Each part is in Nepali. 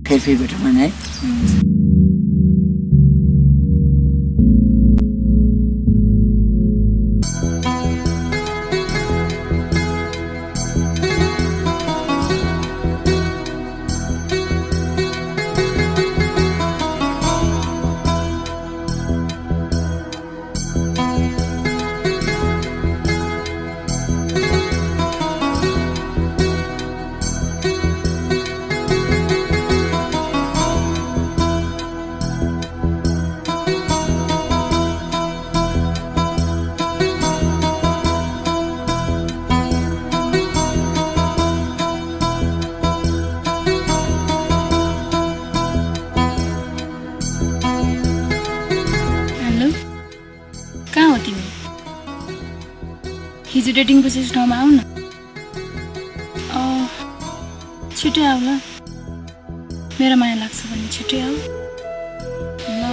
फेरि भेटौँ भने है। हिजो डेटिङ बसेको ठाउँमा आऊ न। छिटै आऊ ल, मेरो माया लाग्छ भने छिटै आऊ ल।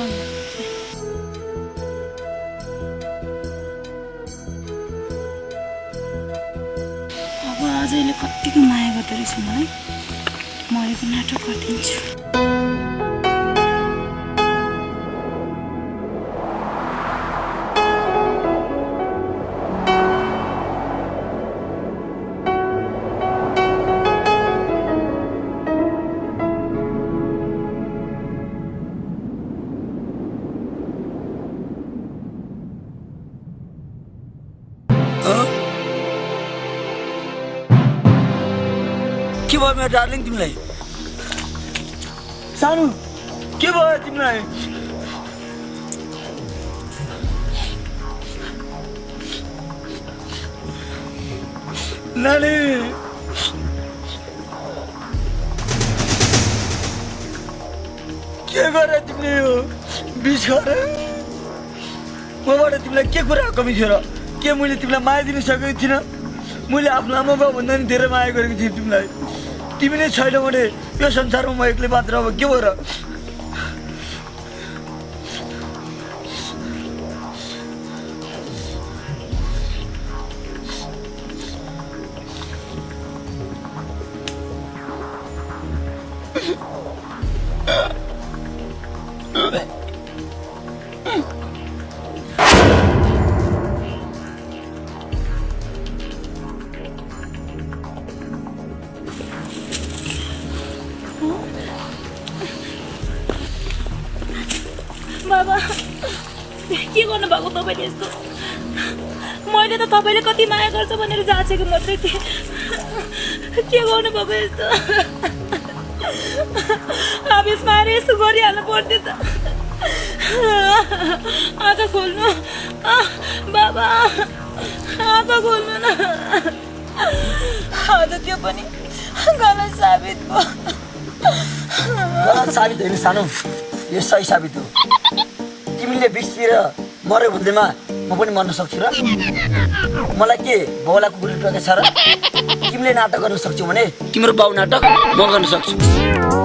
अब अजयले कतिको माया गर्दो रहेछ मलाई, मरेको नाटक गरिदिन्छु। के भयो मेरो डार्लिङ तिमीलाई? सानो के भयो तिमीलाई? नानी के गरे तिमीले यो बिच गरे? मबाट तिमीलाई के कुरा कमी थियो र? के मैले तिमीलाई माया दिन सकेको थिइनँ? मैले आफ्नो आमा बाउ भन्दा नि धेरै माया गरेको थिएँ तिमीलाई। तिमी नै छैन भने यो संसारमा म एक्लै मात्र, अब के भयो र? बाबा के गर्नु भएको तपाईँले यस्तो? मैले त तपाईँले कति माया गर्छ भनेर जाँचेको मात्रै थिएँ, के गर्नु भएको यस्तो? आवेशमा आएर यस्तो गरिहाल्नु पर्थ्यो त। आँखा खोल्नु बाबा, आँखा खोल्नु न। आज त्यो पनि गलत साबित भयो। गलत साबित होइन सानो, यो सही साबित हो। तिमीले बिचतिर मर्यो भन्दैमा म पनि मर्न सक्छु र? मलाई के बाउला कुकुर टोकेको छ र? तिमीले नाटक गर्न सक्छौ भने तिम्रो बाउ नाटक म गर्न सक्छु।